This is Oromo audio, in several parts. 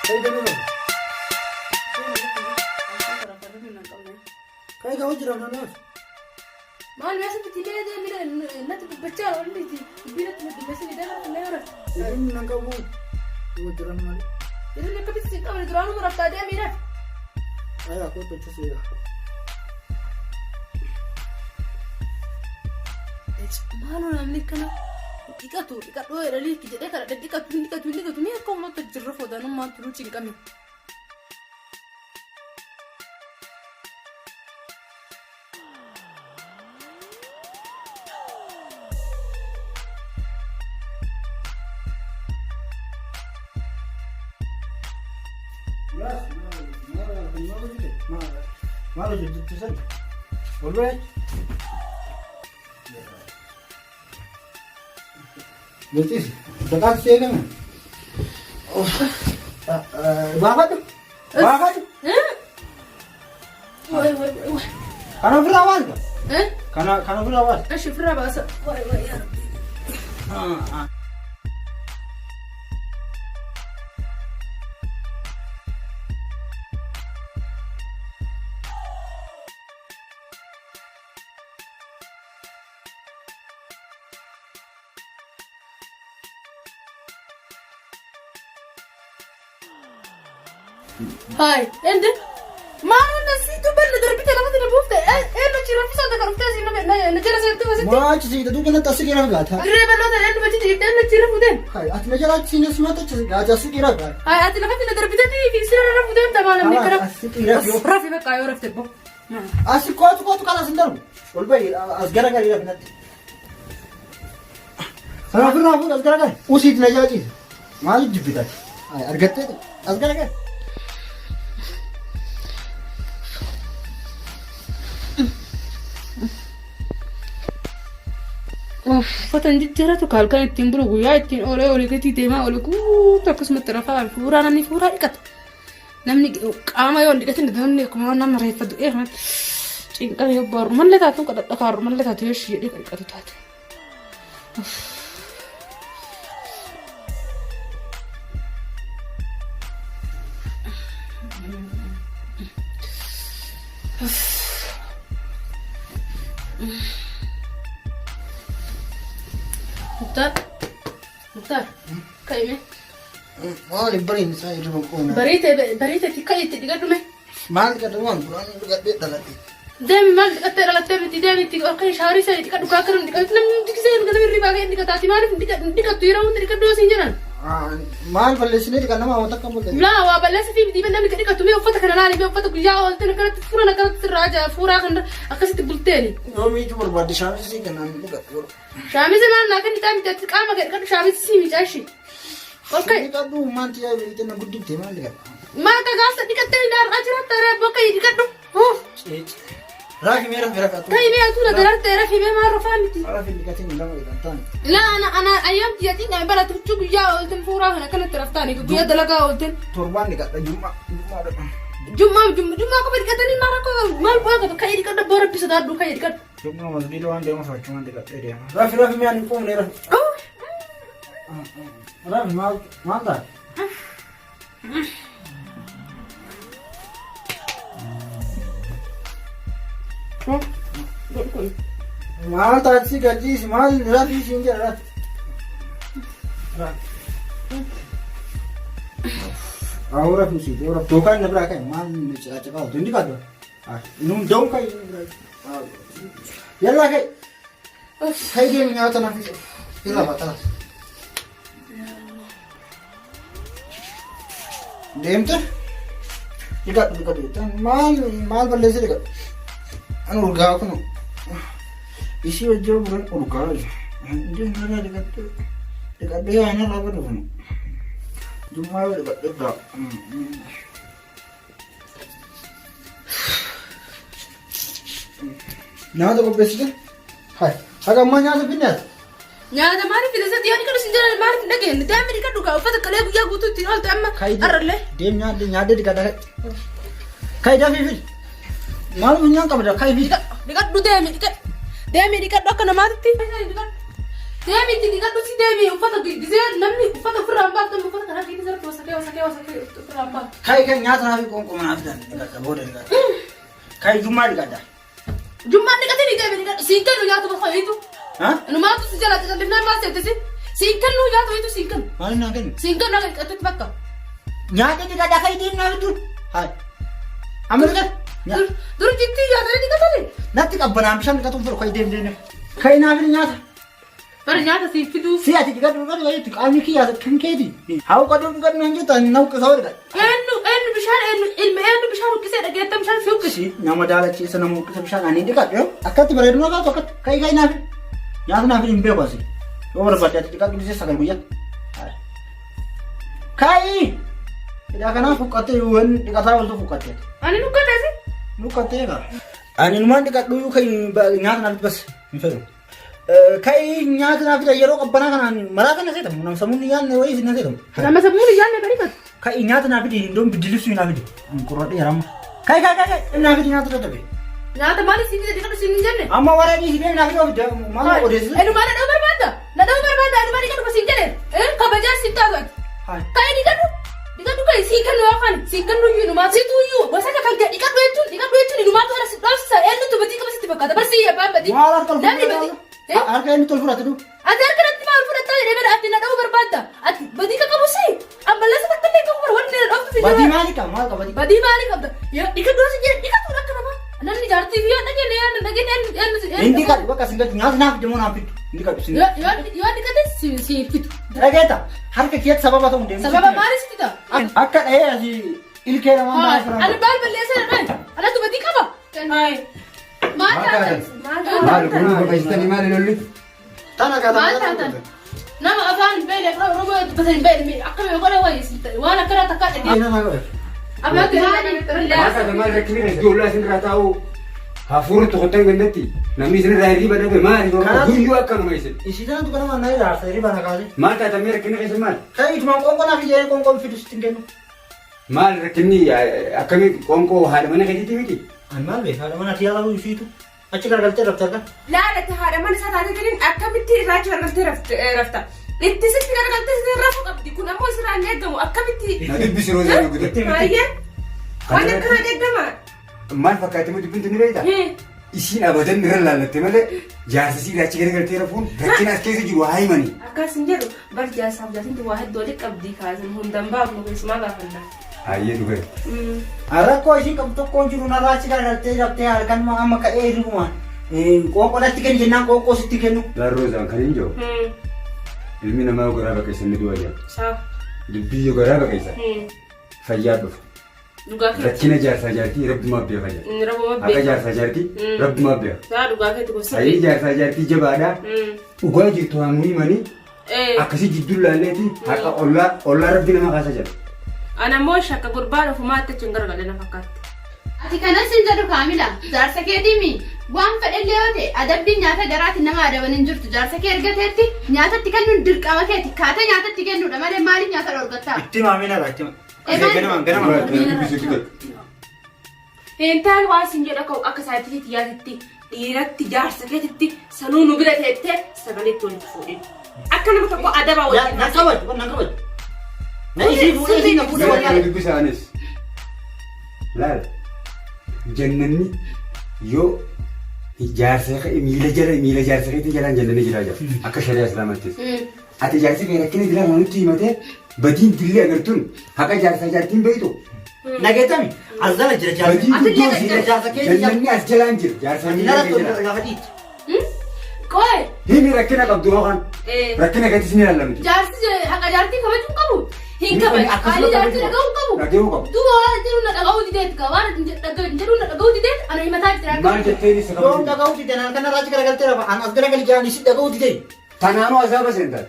Kai deemi rafi. Kai gaa hojii rafna naaf. Maal meeshaan tiilee deemee natti dubbachaa oolli dubbii natti dubbachaa ni dhala fuullee rafte. Inni nan qabu. Hojii rafna malee. Isin akkamitti si qabne duraanuma raftaa deemee rafi. Ayaa kootu achi seera. Maaloo namni akkana dhiqatu dhiqadhoo jedhanii jedhee kadhadhe dhiqatu hin dhiqatu hin dhiqatu mee akka uummata jirra fodanummaan turuu cinqame. Maal hojjetu san? Ol ba'e. Bulchiisi. Daqaatti si eegame. Baafadhu. Baafadhu. Wayi wayi wayi. Kana ofirraa baasa. Kana kana ofirraa baasa. Ashi ofirraa baasa. Wayi wayi yaa Rabbi. Hai, ende. Maal na siitu banna darbite lafatti na buufte. Eenyu ci raffisa takka dhuftee asii na jala seentee asitti. Maa achi siita duuba natti asii qeera gaata. Dirree bal'oo ta'e eenyu achi jirte eenyu achi rafu deem. Hai ati na jala achi siina simata achi gaata asii qeera gaata. Hai ati lafatti na darbite fi sira rafu deem tamaa namni Kalaas kana. asii qeera yoo. Rafi bakka yoo rafte bo. Asii kootu kootu kanas hin darbu. Ol bahi as garagalii rafi natti. Kana ofirraa fuudh as garagali. Usiit na jala ciisa. Maaliif jibbitaati? Hai argattee as garagali. Uffata hin jijjiiratu ka halkan ittiin bulu guyyaa ittiin oolee olii gatii deemaa oole guutuu akkasumatti rafaa fuuraa namni fuuraa dhiqata. Namni qaama yoo hin dhiqatin namni akkuma nama reeffa du'ee kanatti cinqame yoo baaru mallee taatu kadhadha kaaru mallee taatu yoo ishee jedhee dhiqatu taate. Muktaar Muktaar ka'ime. Maali bariin isaa hirriba qoona. Bariite bariite xiqqaa itti dhiqadhu mee. Maal dhiqadhu waan duraan dhiqadhee dhaladhe. Deemi maal dhiqattee dhalattee miti deemi itti akka shaaworii sana dhiqadhu kaa akkana dhiqadhu namni hundi gisee ganama hirribaa ka'ee dhiqataati maaliif hin dhiqattu yeroo hundi dhiqadhu yoo siin jedhan. Maal balleessinee dhiqan nama waan takka hin Laa waa balleessa fi miti namni ka dhiqattu mee uffata kana laali mee uffata guyyaa oolteen akkanatti fuuran akkanatti sirraa ajaa fuuraa kan akkasitti bulteeni. Yoo miitu barbaadde shaamisii kanaan dhiqadhu. Shaamisi maal naa kennitaa miti ati qaama kee dhiqadhu shaamisi sii miicaa ishii. Ol ka'i. Dhiqadhu maanti yaa beekte na guddifte maal dhiqadha? Maal ka gaafsa dhiqattee hin har'aa jiraatta ree abboo ka'i dhiqadhu. Huuf. Raafi mee rafi rafi atu. Ka'i mee atuu na dararte rafi mee maal rafaa miti. Rafi dhiqatiin lama dhiqan taane. Laa ana ana ayyaam tiyyatiin kan barate huccuu guyyaa oolten fuuraa kana akkanatti raftaani guyyaa dalagaa oolten. Torbaan dhiqadha jummaa jummaa dhiqadha. Jummaa jummaa qofa dhiqatanii maal rakkoo maal bu'aa qaba ka'i dhiqadhu abboo rabbi sodaadhu ka'i dhiqadhu. Jummaa masgiida waan deemuuf achumaan dhiqadhee deema. Rafi rafi mee ani hin quufne rafi. Rafi maal maal taate? Maal taate si gadhiisi maal rafi siin jedha rafi. Rafi. Awwa rafi si rafi dookaan na biraa ka'e maal caqaa ooltu inni qabu. Nuun da'uun ka'e inni biraa. Yallaa ka'e. Ka'e deemi nyaata naaf irraa baatala. Deemte dhiqadhu dhiqadhu jettaan maal maal balleessee dhiqadhu. An urgaa kun isii wajjin bulan urgaa jira. Injin narraa dhiqadhu dhiqadhee yaa narraa badu kun. Jummaa yoo dhiqadhe irraa. Nyaata qopheessite? Hai. Haga ammaa nyaata finne ati? Nyaata maaliif fide sitti yoo dhiqadhu sin jedhan maaliif hin dhageenye? Deemi dhiqadhu kaa uffata qalee guyyaa guutuu ittiin oolte amma har'allee. Deem nyaadhe nyaadhe dhiqadha. Kai dafii fidi. Maal funyaan qabda kai fidi. Dhiqadhu deemi dhiqadhu. Deemi dhiqadhu akka namaatitti. Deemi itti dhiqadhu si deemi uffata gisee namni uffata ofirraa hin baaftu uffata kana keessa irratti wasakee wasakee wasakka ofirraa baatu. Kai kai nyaata naa fi qoonqoo manaa fidan dhiqadha booda dhiqadha. Kai jummaa dhiqadha. Jummaan dhiqatee ni deebiin dhiqadhu. Siin kennu nyaata bakka wayiitu. Ha? Numaatu si jala callifnaan maal seete si? Siin kennu nyaata wayiitu siin kennu. Maal naa kennu? Siin kennu akka dhiqattutti bakka. Nyaata dhiqadha kai deemnaa naa fiddu. Hai. Amma dhiqadha. Dur jittii nyaatanii dhiqatanii. Natti qabbanaan bishaan dhiqatuun fedhu kai deem deem. Kai naa fidi nyaata. Bara nyaata siif fiduu. Si ati dhiqadhu dhiqadhu wayiitu qaamni kiyyaa kan keeti. Haa uqqadhu dhiqadhu nan jettu ani na uqqisa dhiqadha. Eenyu eenyu bishaan eenyu ilma eenyu bishaan uqqisee dhageetta bishaan si uqqisi. Si nama daalachiisa nama uqqisa bishaan ani dhiqadhu akkatti bareedu na kaatu akkatti kai kai naa fidi. Nyaata naa fidi hin beeku asi. Yoo barbaadde ati dhiqadhu dhiisee sagal guyyaatti. Kai! Hidhaa kanaaf huqqattee waan dhiqataa ooltu huqqattee. Ani nuqqadha si. Nuqqattee egaa. Ani numaan dhiqadhu iyyuu kai nyaata naaf bas hin fedhu. Kai nyaata naaf fida yeroo qabbanaa kanaan maraa kana seetamu nama sammuun nyaanne wayii na seetamu. Nama sammuun nyaanne gadi qatu. Kai nyaata naaf fidi indoon biddilibsuu naaf fidi. Qurradhee yeroo Kai kai kai kai naaf fidi nyaata dadhabe. Nyaata maali siif fida dhiqadhu siin hin jenne. Amma warra dhiisi deemi naaf fidi ofitti maal odeessisu. Enumaa na dha'uu barbaadda? Na dha'uu barbaadda? Enumaa dhiqadhu siin jedhe. Kabajaa siin taatu ati. Kai dhiqadhu. Dhiqadhu kai siin kennu yookaan siin kennu iyyuu inumaa situ iyyuu wasaka kan kee dhiqadhu jechuun dhiqadhu jechuun inumaatu ana si dhoofsisa eenyutu badii qaba sitti fakkaata barsi abbaan badii. Maal harka ol Namni badii. fudhate? Harka eenyutu ol fudhate du? Ati harka natti maal fudhattaa jedhee bara ati na dha'uu barbaadda. Ati badii kan qabu si. Ammallee takka illee qabu bara wanni na dhooftu fi Badii maali qaba? Maal qaba badii? Badii maalii qabda? Yoo dhiqadhu si jedhe dhiqatu akka namaa. Namni jaartii fi yoo dhageenye yoo dhageenye eenyu Hin dhiqadhu bakka sin galchu nyaata naaf deemu naaf fiddu. Hin dhiqadhu sin. Yoo dhiqate si fitu. Dhageeta harka keetti sababa ta'uu hin deemu. Sababa maalii sitti ta'a? Akka dhahee asii ilkee namaa maal Ani baal balleessa na dhahe. Anatu badii qaba. Maal taatan? Maal kun baqaysitanii maali lolli? Tana Maal taatan? Nama afaan hin beekne afaan Oromoo dubbatan hin beekne akkami godha wayii waan akkanaa takkaa dhagee. Amma Maal taatan maal rakkinni keessa ijoollee isinirraa taa'u hafuurri tokkottan gandatti namni isinirraa hirriba dhabe maali guyyuu akkanuma isin. Isii tanatu ganama na ilaarsa hirriba na kaase. Maal taatan mee rakkinni keessa maal? Kan itumaan qoonqoo naaf ijaarii qoonqoon fidu sitti hin kennu. Maal rakkinni akkamii qoonqoo haadha mana keetiitii miti? Ani maal beeka haadha mana tiyyaa ta'uu isiitu achi garagaltee rafte harka. Laalatti haadha mana isaa taatee jirin akkamitti irraa achi garagaltee rafta. Itti sitti garagaltee sitti rafuu qabdi. Kun ammoo sirraa hin eegamu. Akkamitti Na dubbisi roozaa yoo gudatte. baay'ee waan akkanaa eegama. Maal fakkaate immoo dubbintu ni beektaa? Isiin abadan irra laallatte malee jaarsa isii irraa achi garagaltee rafuun rakkina as keessa jiru haa himani. Akkas hin jedhu bar jaarsaaf jaarsinti waa hedduu walitti qabdi kaasan hundan baafnu keessumaa gaafanna. Hayyee dhugee. Rakkoo isiin qabdu tokko hin jiru narraa achi garagaltee raftee halkan amma ka'ee hirribumaan. Qoonqoo natti kenni jennaan qoonqoo sitti kennu. Laal roozaan kan hin jiru ilmi namaa yoo garaa baqeessa ni du'a jedha. Saa. Dubbii yoo garaa baqeessa fayyaa dhufa. Dhugaa keeti. Rakkina jaarsaa jaartii rabbumaaf beeka jedha. Rabbuma Haqa beeka. jaarsaa jaartii rabbumaaf beeka. Saa dhugaa keeti kun Hayii sirrii. jaarsaa jaartii jabaadhaa. Dhugaa jirtu haa nuu himanii akkasii jidduu laalleeti haqa ollaa ollaa rabbi nama kaasa jira. Ana immoo shakka gurbaan ofumaatti achi hin garagalee na fakkaatti. Ati kanas hin jedhu kaamila jaarsa keetiimi waan fedhellee yoo ta'e adabbiin nyaata garaatiin nama adaban hin jirtu jaarsa kee ergateetti nyaatatti kennuun dirqama keeti kaatee nyaatatti kennuudha malee maaliif nyaata dhorgattaa? Itti maamina dha itti Eh, maal? Ganama ganama. Intaan waan sin jedha ka'u akka saayitii xiyyaatitti dhiiratti jaarsa keetitti sanuu nu bira teettee sagalee itti walitti fuudhin. Akka nama tokko adaba wajjin. Na kabaju na kabaju. Na isii fuudhee isii na fuudhee Nama wal dubbisa anis. Laal jannanni yoo jaarsa kee miila jala miila jaarsa keetii jalaan jannanni jiraa jira akka shari'aa islaamaattis. Ati jaarsi kee rakkina jiraa kana nutti himatee badiin dillee agartuun haqa jaarsaa jaartiin beektu. Nageetami as jala jira jaarsa. Badiin Ati guddoo illee si jaarsa keetii jannanni as jalaan jira jaarsa Ati miila nara kee tolu jala. gaafa dhiitti. Qoy Himi rakkina qabdu yookaan rakkina keetis ni ilaallamti. jaarsi haqa jaartii kabajuu hin qabu. Hin kabaju. Akkasuma Haalli jaartii kabajuu dhaga'uu hin qabu. Dhaga'uu qabu. Duuba waan jedhu na dhaga'uu dideet ka waan jedhu na dhaga'uu dideet ana himataa jira. Maal jettee isa Yoom kabaju? dhaga'uu dide halkan narraa achi garagaltee rafa an as garagali jiraan isii dhaga'uu dide. Tanaanuu azaaba seentaa.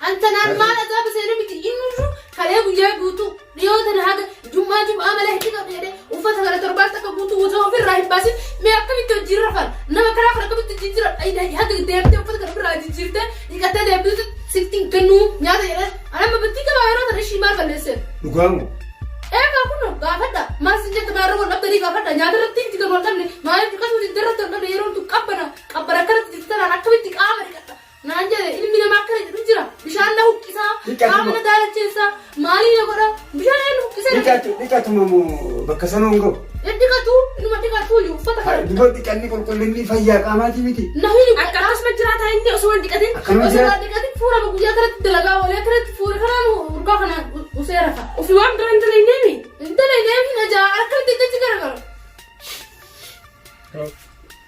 Antanaan maal azaaba seenuu miti inni kalee guyyaa guutuu dhiyoo tana haga jummaa jummaa malee hidhi qabdi jedhee uffata kana torbaan takka guutuu guutuu ofirraa hin baasin mee akkamitti hojiirra rafan nama karaa kana akkamitti jijjiira haga deemtee uffata kana ofirraa jijjiirtee dhiqattee deemtuutti sitti hin kennuu nyaata jedhee anamma battii qabaa yeroo tana ishii maal balleessee. Dhugaamu. Eegaa kun gaafadha maal sin jette maal wal dhabdanii gaafadha nyaata irratti itti wal dhabne maaliif dhiqatuu irratti wal dhabne yeroo tu qabbana qabbana akkanatti jirtu tanaan akkamitti qaama dhiqadha. Naan jedhe ilmi namaa akkana jedhu jira. Bishaan na huqqisaa, Dhiqatu qaama na daalacheessaa, maalii na godha? Bishaan na huqqisee na Dhiqatu dhiqatuma moo bakka sanoo hin ga'u. Dhiqatu, inuma dhiqatu iyyuu uffata kana. Duba dhiqanni qulqullinni fayyaa qaamaatii miti. Na hin Akka akkasuma jiraataa inni osoo hin dhiqatin. Akkanuma Osoo jira. naa dhiqatin fuura guyyaa kanatti dalagaa oolee kanatti fuura kanaan urgaa kana usee rafa. Ofii waan biraa hin dalagneemi. Hin dalagnee hin ajaa harka itti jechi garagaru.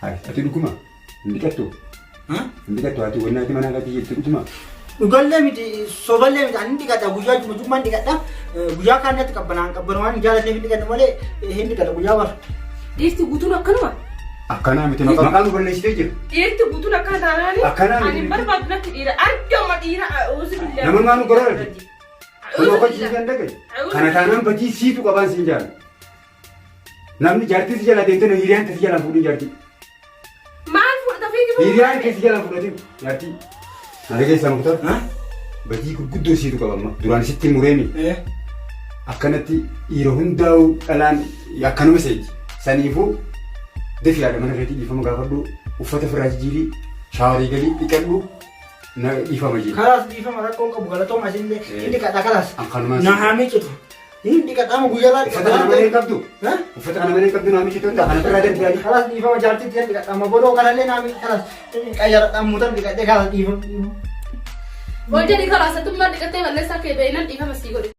Ati dhuguma hin dhiqattu. Hin dhiqattu ati wanni ati mana gatii jirtu dhuguma. Dhugallee miti soballee miti ani dhiqadha guyyaa juma jummaan dhiqadha guyyaa kaan natti qabbanaan qabbana waan hin jaalanneef hin dhiqadhu malee hin dhiqadha guyyaa bara. Dhiirti guutuun akkanuma. Akkanaa miti maqaa nu balleessitee jira. Dhiirti guutuun akkana taanaani. Akkanaa miti. Ani hin barbaadu natti dhiira. Argama dhiira. Uuzi billaa. Nama maanu goraa argite. Kun hojii kan dhagaye. Kana taanaan badii siitu qabaan siin jaalu. Namni jaartii si jalaa deemtee hiriyaan kee si jalaa fuudhin jaartii. Maal fudhata fiigi fuudhu? Hiriyaan kee si jalaa fudhatin jaartii. Na dhageessaa Muktar? Badii gurguddoo siitu qaba amma. Duraan sitti mureemi. Akkanatti dhiira hundaa'u dhalaan akkanuma seeti. Saniifuu dafi haadha mana keetii dhiifama gaafadhu uffata firraa jijjiirii shaawarii galii dhiqadhu na dhiifama jedhi. Kalaas dhiifama rakkoon qabu galatooma isinillee hin dhiqadha kalaas. Akkanumaan Na haa miicitu. Hin dhiqadhaama guyyaa laa Uffata kana malee hin qabdu. Uffata kana malee hin qabdu naa miicitu hundaa kana firraa darbi ani. Kalaas dhiifama jaartiitti hin dhiqadhaama godoo kanallee naa miici kalaas qayyaradhaan mutan dhiqadhee kalaas dhiifama. Hojii karaa sattummaa dhiqattee balleessaa kee beeynan dhiifama sii godhe.